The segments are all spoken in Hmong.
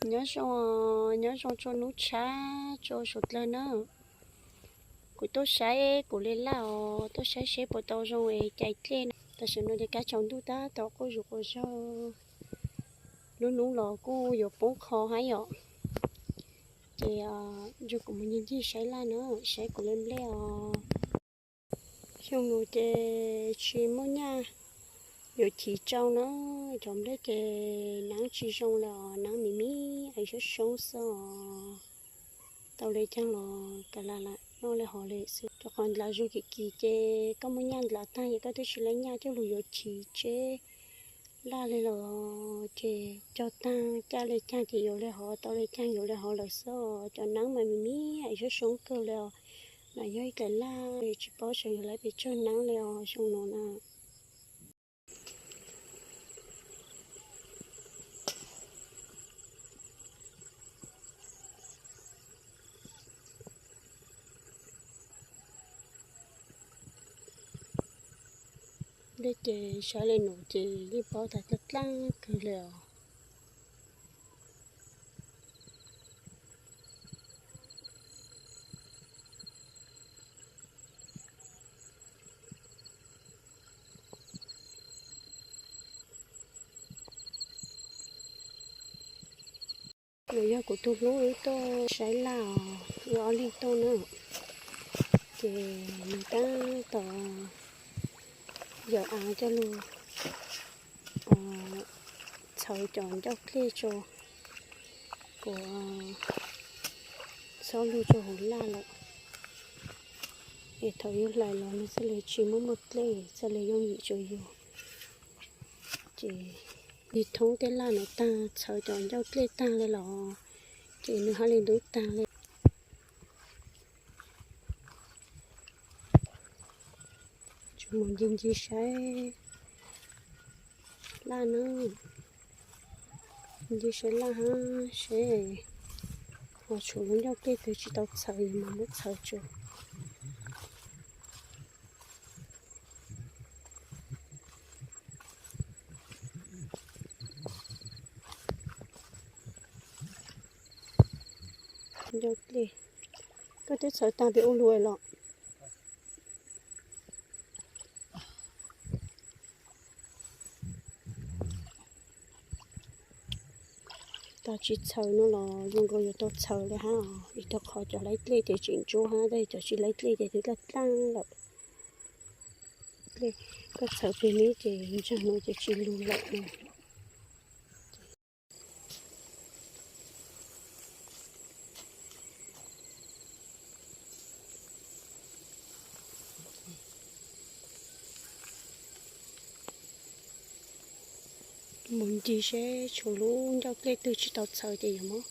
Nyob zoo, nyob zoo rau hnub tshiab rau suav dlawg na. Kuv tuaj saib kuv li laj os, tuaj saib seb puas tau zoo es cais dlej na. Tam sim no ces kab tsaus ntuj tab tom quaj zus quas zog, lub hnub los kuj yuav poob qho hab yom. Ces nrog kuv mus ncig ncig saib laj na, saib kuv li nplej os. Xyoo no ces tsis muaj nyaj yuav chiv tsau na, cov nplej ces neeb tsis zoo li os, neeb mis mis es soob soob xwb os. Tau li caag los kav lam lam noj li hov li xwb. Rau qhov ntlav zug kim kim ces koj muaj nyaj ntlav taag ces koj twb tsis laib nyaj coj lug yuav chiv tseb laj li lawm ces cog taag, caj li caag ces yuav li hov, tau li caag yuav li hov lawm xwb os. Cov neeb mas mis mis es soob soob kawg li os. Mas yog ib daim laj tsis paub xyov yuav laib pes tsawg neeb li os xyoo no na. Dlej ces saib li no ces yeej paub tas dlaab dlaab kawg li os. Nws yog kuv tus hlub wb tuaj saib laj os, wb ob leeg tuaj na. Ces nws tab tom yawm av coj lug txhawv cov ncauj dlej rau, kuv txhob lug rau hauv laj lawm, es thaum yus hlais los nws txhaj le tsis muaj muaj dlej, txhaj le yooj yim rau yus. Ces lig thoob tej laj no taag, txhawv cov ncauj dlej taag li los ces nws hab li ntub taag li. Tsuas mus ncig ncig saib laj na, ncig saib laj hab seb ho tshuav lub ncauj dlej twg tsis tau txhawv mas muab txhawv tso. Ncauj dlej, koj twb txhawv taag pem ua luaj los? Tas tsis txhawv no los zoo nkaus yuav tau txhawv li hab os, vim rau qhov cov laib dlej ces tseem ntsuab hab, tab sis cov tsis laib dlej ces twb dlaab dlaab lawm. Koj txhawv peg neb ces ntsaag no ces tsis lug lawm no. Mus ncig seb tshuav lub ncauj dlej twg tsis tau txhawv ces yuav muab,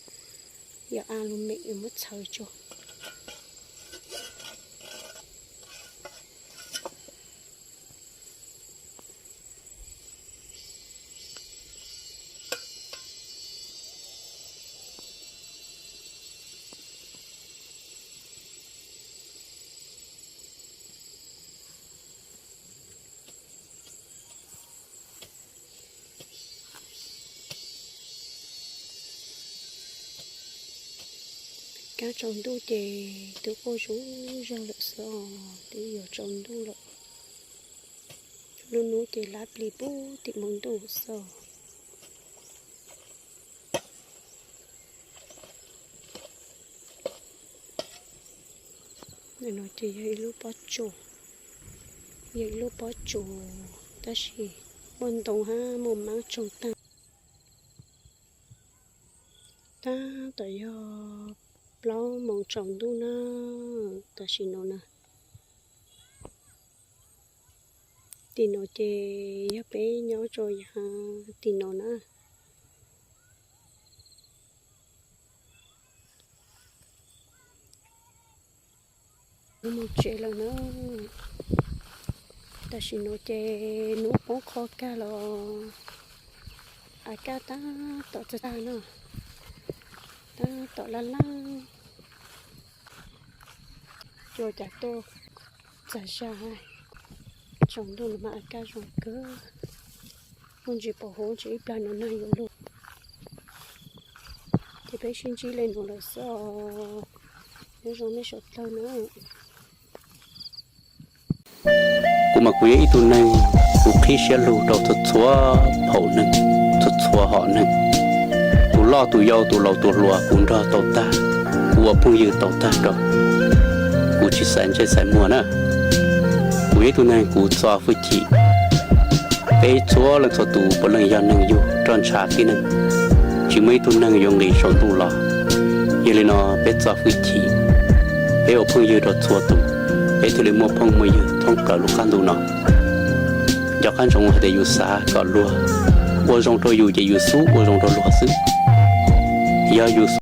yuav a lug mem yuav muab txhawv tso. Kaab tsaus ntuj ces twb quaj zuj zog lawm xwb os, twb yuav tsaus ntuj lawm. Lub hnub ces lab plig pub tim npoo ntuj xwb os. No ces yog ib lub pob tsuas, yog ib lub pob tsuas, tab sis muaj ntoo hab muaj maab tsaug taag. Tab tom yog plaub moos tsaus ntuj na, tam sim no na. Tim no ces yog peb nyob rau yav tim no na. Mus tsev lawm na. Tam sim no ces hnub poob qho kag los a kaj tab tom tag tag na, tab tom laj laj. Cua cas tuaj txag zag, tsaus ntuj no mas a kaj zoo kawg. Muaj ntsis pom huv ntsis ib plag no nag yuav lug. Ces peb sib ntsib li no lawm xwb os. Nyob zoo nej sawv daws na. Kuv mas kuv yog ib tug neeg, kuv qhib siab lug rau txhua txhua phaum neeg, txhua txhua hom neeg. Tus loj tus yau, tus laus tus hluas, kuv nrog tau tag, kuv ua phooj ywg tau tag rau. Kuv tsis xaiv ntsej xaiv muag na. Kuv yog ib tug neeg kuv txo hwj chim. Peb txhua leej txhua tus puav leej yog neeg yug roj ntsha tib neeg, tsis muaj ib tug neeg yuav nqis saum ntuj los. Yog li no peb txo hwj chim, peb ua phooj ywg rau txhua tus, peb thiaj li muaj phooj muaj ywg thoob plaws lub qab ntuj no. Nco qab ntsoov hais tias yus xav kom luag ua zoo rau yus ces yus xub ua zoo rau luag xwb. Yog yus